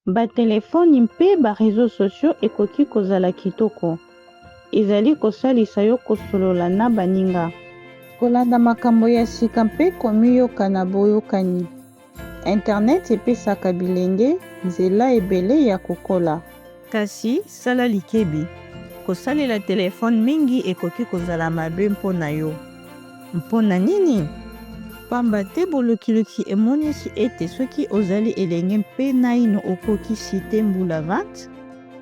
Batelefoni mpe ba reseaux sociaux ekoki kozala kitoko. Ezali kosalisa yo kosolola na baninga. Kolanda makambo ya sika mpe komiyoka na boyokani. Internet epesaka bilenge nzela ebele ya kokola. Kasi, sala likebi! Kosalela telefone mingi ekoki kozala mabe mpo na yo. Mpo na nini? Mpamba te bolukiluki emonisi ete soki ozali elenge mpe naino okokisi te mbula 20,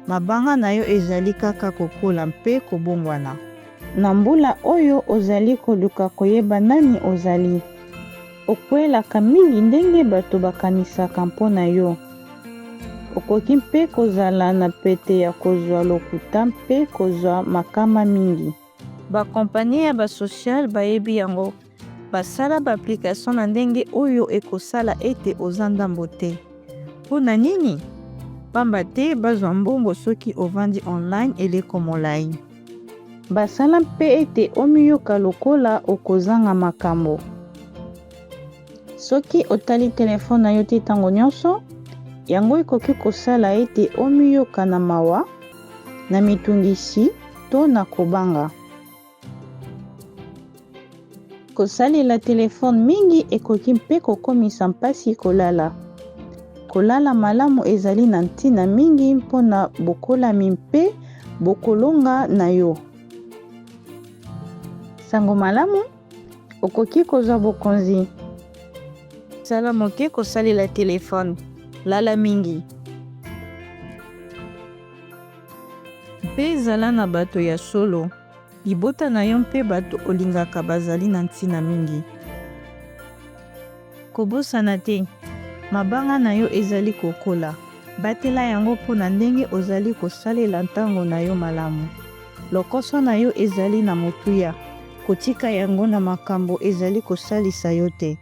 mabanga na yo ezali kaka kokola mpe kobongwana. Na mbula oyo ozali koluka koyeba nani ozali, okwelaka mingi ndenge bato bakanisaka mpo na yo. Okoki mpe kozala na pete ya kozwa lokuta mpe kozwa makama mingi. Ba compagnie ya ba social bayebi yango. Basala ba application na ndenge oyo ekosala ete oza ndambo te. Mpo na nini? Pamba te bazwa mbongo soki ovandi online eleko molai. Basala mpe ete omiyoka lokola okozanga makambo. Soki otali telefone na yo te ntango nyonso, yango ekoki kosala ete omiyoka na mawa, na mitungisi to na kobanga. Kosalela telefone mingi ekoki mpe kokomisa mpasi kolala. Kolala malamu ezali na ntina mingi mpo na bokolami mpe bokolonga na yo. Sango malamu, okoki kozwa bokonzi. Sala moke kosalela telefone. Lala mingi. Mpe zala na bato ya solo. Libota na yo mpe bato olingaka bazali na ntina mingi. Kobosana te, mabanga na yo ezali kokola. Batela yango mpo na ndenge ozali kosalela ntango na yo malamu. Lokoso na yo ezali na motuya, kotika yango na makambo ezali kosalisa yo te.